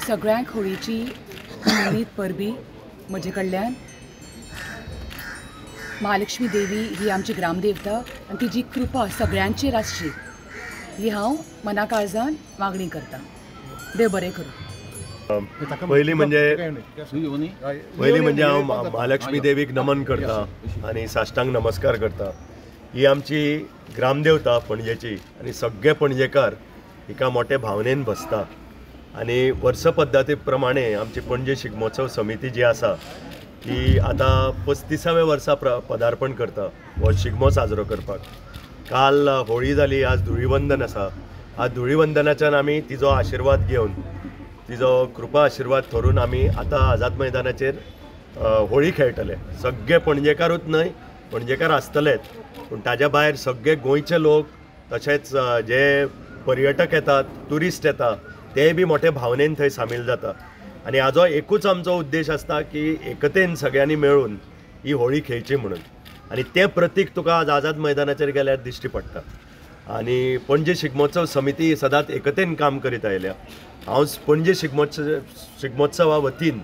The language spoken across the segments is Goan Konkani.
सगळ्यांक होळीची हुनहुनीत परबी म्हजे कडल्यान. महालक्ष्मी देवी ही आमची ग्रामदेवता आनी तिजी कृपा सगळ्यांचेर आसची ही हांव मना काळजान मागणी करता. देव बरें करूं. पयली म्हणजे हांव महालक्ष्मी देवीक नमन करता आनी साष्टांग नमस्कार करता. ही आमची ग्रामदेवता पणजेची आनी सगळे पणजेकार हिका मोठे भावनेन बसता आनी वर्स पद्दती प्रमाणे आमची पणजे शिगमोत्सव समिती जी आसा ती आतां 35व्या वर्सा पदार्पण करता हो शिगमो साजरो करपाक. काल होळी जाली, आज धुळीवंदन आसा. आज धुळीवंदनाच्यान आमी तिजो आशिर्वाद घेवन, तिजो कृपा आशिर्वाद थरून आमी आतां आझाद मैदानाचेर होळी खेळटले. सगळे पणजेकारूच न्हय, पणजेकार आसतलेच, पूण ताज्या भायर सगळे गोंयचे लोक तशेंच जे पर्यटक येतात, ट्युरिस्ट येता, ते बी मोठे भावनेन थंय सामील जाता. आनी हाजो एकूच आमचो उद्देश आसता की एकतेन सगळ्यांनी मेळून ही होळी खेळची म्हणून. आनी तें प्रतीक तुका आज आझाद मैदानाचेर गेल्यार दिश्टी पडटा. आनी पणजे शिगमोत्सव समिती सदांच एकतेन काम करीत आयल्या. हांव पणजे शिगमोत्सवा वतीन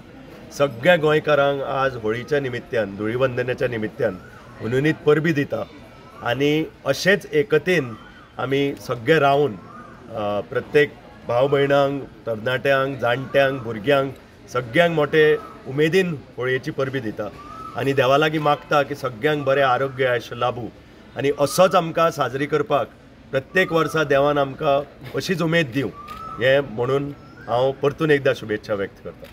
सगळ्या गोंयकारांक आज होळीच्या निमित्त्यान, धुळीवंदनाच्या निमित्त्यान हुनहुनीत परबी दिता. आनी अशेंच एकतेन आमी सगळे रावन प्रत्येक भाव भयणांक, तरणाट्यांक, जाणट्यांक, भुरग्यांक सगळ्यांक मोठे उमेदीन होळयेची परबी दिता आनी देवा लागीं मागता की सगळ्यांक बरें आरोग्य आयुश्य लाभूं. आनी असोच आमकां साजरी करपाक प्रत्येक वर्सा देवान आमकां अशीच उमेद दिवं हें म्हणून हांव परतून एकदां शुभेच्छा व्यक्त करता.